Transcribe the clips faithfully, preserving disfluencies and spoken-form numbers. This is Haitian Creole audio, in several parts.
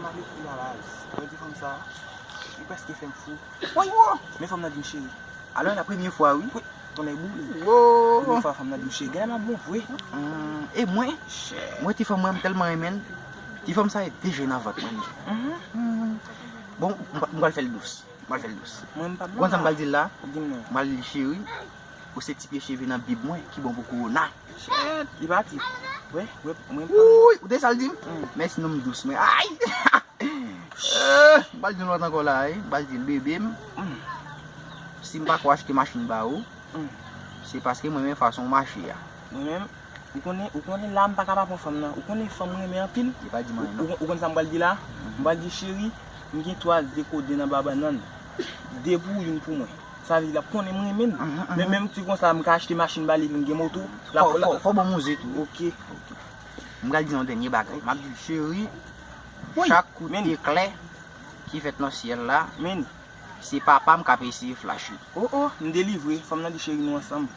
Mwen di fanm sa, li prèske fè m fou. Woy, wo! Men fanm nan di m cheri. Alò, la premye fwa, wi. Wi, tonnè boule. Wo! Premye fwa fanm nan di m cheri. Gade m ap bon vre. Hmm, e mwen? Chè. Mwen, ti fanm mwen, m tèlman renmen l. Ti fanm sa e deja nan vant mwen. Mhm. Hmm. Bon, m, m pral fè l dous. M pral fè l dous. Mwen, m p ap. Ou konn sa m pral di l la? Di m non. M pral di l cheri. Ou se ti pye cheve nan bib mwen ki bon pou kowona. Shit, li pati. Wè, wè, mwen pa. Wouy, ou te sa l di m? Mm. Mèsi non m dous mwen. Ay! Eh, m pral di yon lòt ankò la, wi. M pral di l bebe m. Mm. Si m pa ko achte machin ba ou, mm, se paske mwen renmen fason w mache a. Mwen menm, ou konnen, ou konnen la m pa ka pa pran fanm nan. Ou konnen fanm renmen anpil. Li pa di m anyen non. Ou, ou konn sa m pral di la? Mhm. M pral di cheri, m gen twa ze koden anba bannann. De pou ou, youn pou mwen. Sa vle di l ap konnen m renmen l. Mhm, mhm. Men menm ti konsa, m ka achte machin ba li epi m gen moto. Fò, fò, fò bon mouze tou. Ok. M pral di yon dènye bagay. M ap di l, cheri, chak kout eklè ki fèt nan syèl la, se papa m k ap eseye flash li. Oh, oh, m delivre. Fanm nan di cheri nou ansanm.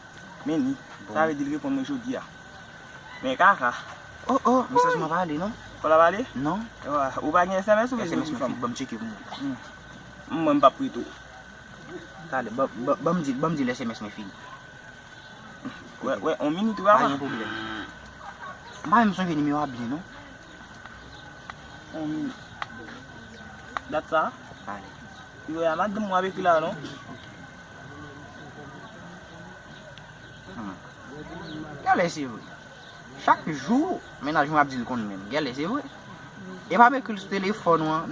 Men ni. Bon. Sa vle di l reponn mwen jodi a. Men kaka. Oh, oh, mesaj mwen pa ale non. Fò l ap ale? Non. Ou pa gen S M S ou bezwen di fanm? Ban m tcheke pou mwen. Hmm. Mwen m p ap prete w. Talè, ban, ban, ban m di, ban m di l S M S mwen fini. Wè, wè, on minit, wè, pa gen pwoblèm. M pa menm sonje nimewo a byen, non. On minit. Dat sa? Talè. Yo, ya madanm w ap ekri la, non? Hmm. Genlè se vre. Chak jou, mennaj mwen ap di l konn menm. Genlè se vre. E pa m ekri l sou telefòn ou an.